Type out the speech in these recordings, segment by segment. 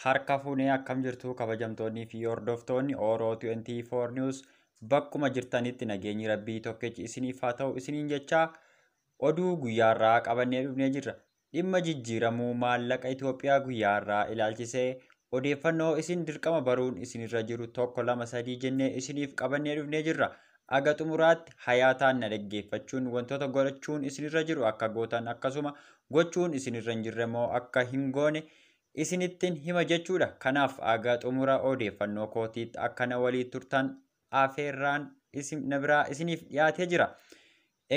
Harka fuunee akkam jirtu kabajamtoonnii fi hordoftoonni Oro 24 News bakkuma jirtanitti nageenyi rabbii tokkichi isiniif haa ta'u isiniin jechaa oduu guyyaarraa qabannee dhufnee jirra. Dhimma jijjiiramuu maallaqa Itoophiyaa guyyaarraa ilaalchisee odeeffannoo isin dirqama baruun isinirra jiru 1 2 3 jennee isiniif qabannee dhufnee jirra. Aga xumuraatti hayaataan na dhaggeeffachuun wantoota godhachuun isinirra jiru akka gootan akkasuma gochuun isinirra hin jirre immoo akka hin goone isinittiin hima jechuudha. Kanaaf aga xumura odeeffannoo kootiitti akka na walii turtan afeerraan na biraa isiniif dhiyaatee jira.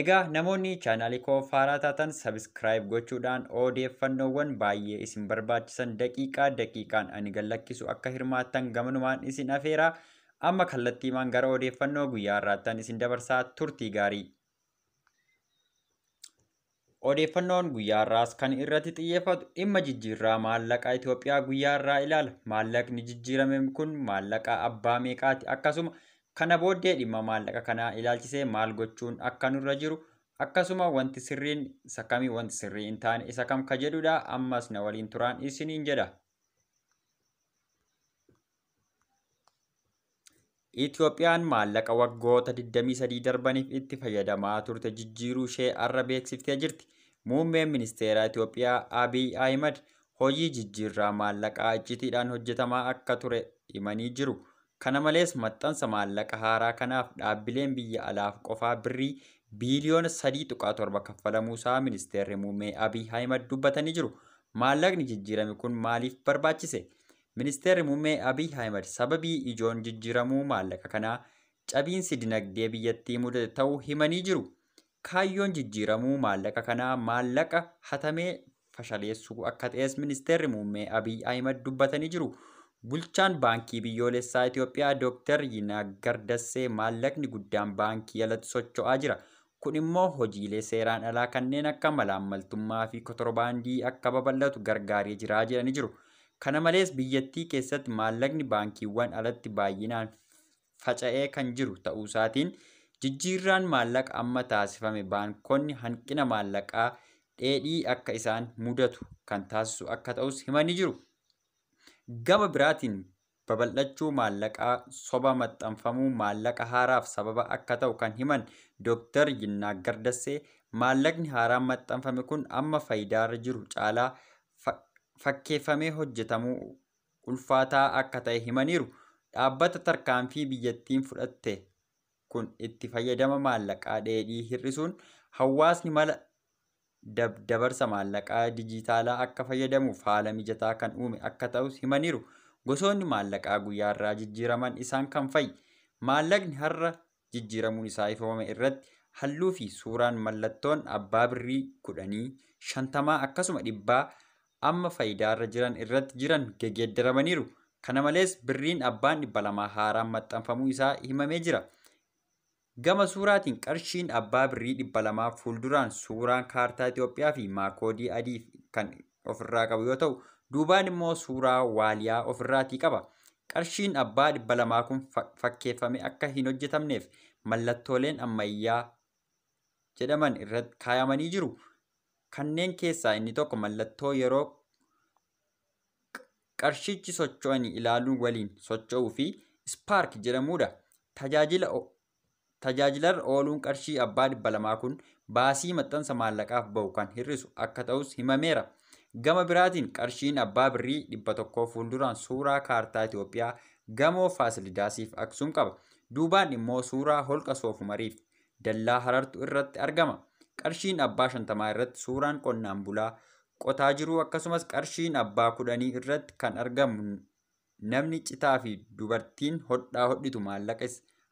Egaa namoonni chaanaalii koo faaraa taatan sabiskiraayib gochuudhaan odeeffannoowwan baay'ee isin barbaachisan daqiiqaa daqiiqaan ani gallakkisu akka hirmaattan gamanumaan isin afeeraa. Amma kallattiimaan gara odeeffannoo guyyaa har'aattan isin dabarsaa turtii gaarii. Odeeffannoon guyyaa har'aas kan irratti xiyyeeffatu dhimma jijjiirraa maallaqa Itoophiyaa guyyaa har'aa ilaala. Maallaqni jijjiirame kun maallaqa abbaa meeqaati? Akkasuma kana booddee dhimma maallaqa kanaa ilaalchisee maal gochuun akka nurra jiru akkasuma wanti sirriin isa kamii wanti sirrii hin taane isa kam ka jedhudha. Ammas na waliin turaan isiniin jedha. Itoophiyaan maallaqa waggoota 23 darbaniif itti fayyadamaa turte jijjiiruu ishee har'a beeksiftee jirti. Muummeen ministeera Itoophiyaa Abiy Ahimad hojii jijjiirraa maallaqaa iccitiidhaan hojjetamaa akka ture himanii jiru. Kana malees maxxansa maallaqa haaraa kanaaf dhaabbileen biyya alaaf qofaa birrii biiliyoona 3.7 kaffalamuusaa ministeerri muummee Abiy Ahimad dubbatanii jiru. Maallaqni jijjiirame kun maaliif barbaachise? Ministeerri muummee Abiy Ahimad sababii ijoon jijjiiramuu maallaqa kanaa cabiinsi dinagdee biyyattii mudate ta'uu himanii jiru. Kaayyoon jijjiiramuu maallaqa kanaa maallaqa hatamee fashaleessuu akka ta'es ministeerri muummee Abiy Ahimad dubbatanii jiru. Bulchaan baankii biyyoolessaa Itoophiyaa Dr. Yinaaggar Dassee maallaqni guddaan baankii alatti socho'aa jira. Kun immoo hojiilee seeraan alaa kanneen akka malaammaltummaa fi kotorbaandii akka babal'atu gargaaree jira jedhanii jiru. Kana malees biyyattii keessatti maallaqni baankiiwwan alatti baay'inaan faca'ee kan jiru ta'uusaatiin jijjiirraan maallaqa amma taasifame baankonni hanqina maallaqaa dheedhii akka isaan mudatu kan taasisu akka ta'us himanii jiru. Gama biraatiin babal'achuu maallaqaa soba maxxanfamuu maallaqa haaraaf sababa akka ta'u kan himan Dr. Yinnaaggar Dassee maallaqni haaraan maxxanfame kun amma faayidaarra jiru caalaa fakkeeffamee hojjetamuu ulfaataa akka ta'e himaniiru. Dhaabbata tarkaanfii biyyattiin fudhatte kun itti fayyadama maallaqaa dheedhii hir'isuun hawaasni mala dabarsa maallaqaa dijitaalaa akka fayyadamuuf haala mijataa kan uume akka ta'us himaniiru. Gosoonni maallaqaa guyyaarraa jijjiiraman isaan kan fa'i. Maallaqni har'a jijjiiramuun isaa ifoomame irratti halluu fi suuraan mallattoon abbaa birrii 10, 50 akkasuma 100 amma faayidaarra jiran irratti jiran geeddaramaniiru. Kana malees birriin abbaan 200 haaraan maxxanfamuu isaa himamee jira. Gama suuraatiin qarshiin abbaa birrii 200 fuulduraan suuraan kaartaa Itoophiyaa fi maakoodii adii kan ofirraa qabu yoo ta'u, duubaan immoo suuraa waaliyaa ofirraatii qaba. Qarshiin abbaa 200 kun fakkeeffame akka hin hojjetamneef mallattooleen ammayyaa jedhaman irratti kaayamanii jiru. Kanneen keessaa inni tokko mallattoo yeroo qarshichi socho'anii ilaaluun waliin socho'uu fi ispaark jedhamudha. Tajaajilarra ooluun qarshii abbaa 200 kun baasii maxxansa maallaqaaf bahu kan hir'isu akka ta'us himameera. Gama biraatiin qarshiin abbaa birrii 100 fuulduraan suuraa kaartaa Itoophiyaa gamoo Faasilidaasiif Aksuum qaba. Duubaan immoo suuraa holqa Soofumariif dallaa Harartu irratti argama. Qarshiin abbaa 50 irratti suuraan qonnaan bulaa qotaa jiru akkasumas qarshiin abbaa 10 irratti kan argamu namni citaa fi dubartiin hodhaa hodhitu maallaqa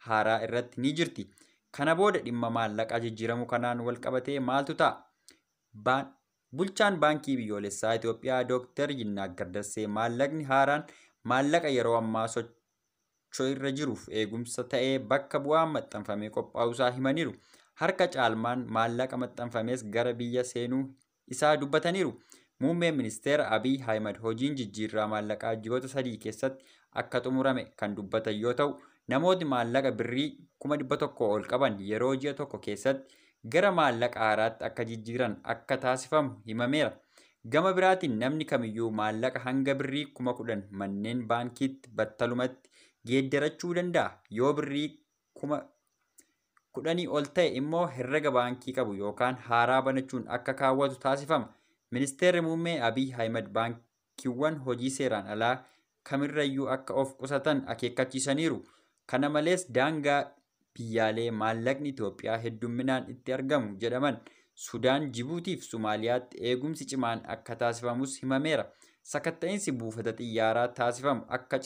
haaraa irratti ni jirti. Kana booda dhimma maallaqaa jijjiiramuu kanaan wal qabatee maaltu ta'a? Bulchaan baankii biyyoolessaa Itoophiyaa Dr. Yinnaaggar Dassee maallaqni haaraan maallaqa yeroo ammaa socho'irra jiruuf eegumsa ta'ee bakka bu'aan maxxanfamee qophaa'uusaa himaniiru. Harka caalmaan maallaqa maxxanfames gara biyya seenuu isaa dubbataniiru. Muummeen ministeera Abiy Ahimad hojiin jijjiirraa maallaqaa ji'oota 3 keessatti akka xumurame kan dubbatan yoo ta'u, namoonni maallaqa birrii 100,000 ol qaban yeroo ji'a tokko keessatti gara maallaqa haaraatti akka jijjiiran akka taasifamu himameera. Gama biraatiin namni kamiyyuu maallaqa hanga birrii 10,000 manneen baankiitti battalumatti geeddarachuu danda'a. Yoo birrii 10,000 ol ta'e immoo herrega baankii qabu yookaan haaraa banachuun akka kaawwatu taasifama. Ministeerri Muummee Abiy Ahimad baankiiwwan hojii seeraan alaa kamirrayyuu akka of qusatan akeekkachiisaniiru. Kana malees daangaa biyyaalee maallaqni Itoophiyaa heddumminaan itti argamu jedhaman Sudaan, Jibuutii fi Somaaliyaatti eegumsi cimaan akka taasifamus himameera. Sakatta'iinsi buufata xiyyaaraa taasifamu akka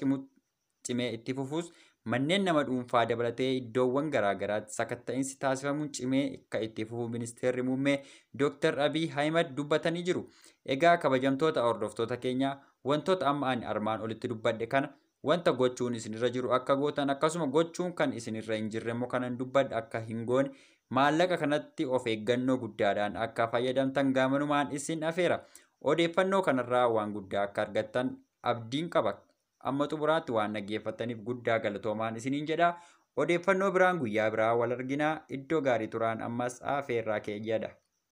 cimee itti fufus manneen nama dhuunfaa dabalatee iddoowwan garaagaraatti sakatta'iinsi taasifamuun cimee akka itti fufu Ministeerri Muummee Dr. Abiy Ahimad dubbatanii jiru. Egaa kabajamtoota hordoftoota keenyaa, wantoota amma ani armaan olitti dubbadhe kana wanta gochuun isinirra jiru akka gootan, akkasuma gochuun kan isinirra hin jirre immoo kanan dubbadhe akka hin goone, maallaqa kanatti of eeggannoo guddaadhaan akka fayyadamtan gaamanumaan isin afeera. Odeeffannoo kanarraa waan guddaa akka argattan abdiin qaba. Amma xumuraatti waan dhaggeeffattaniif guddaa galatoomaan isiniin jedha. Odeeffannoo biraan guyyaa biraa wal arginaa. Iddoo gaarii turaan ammas afeerraa keeyyadha.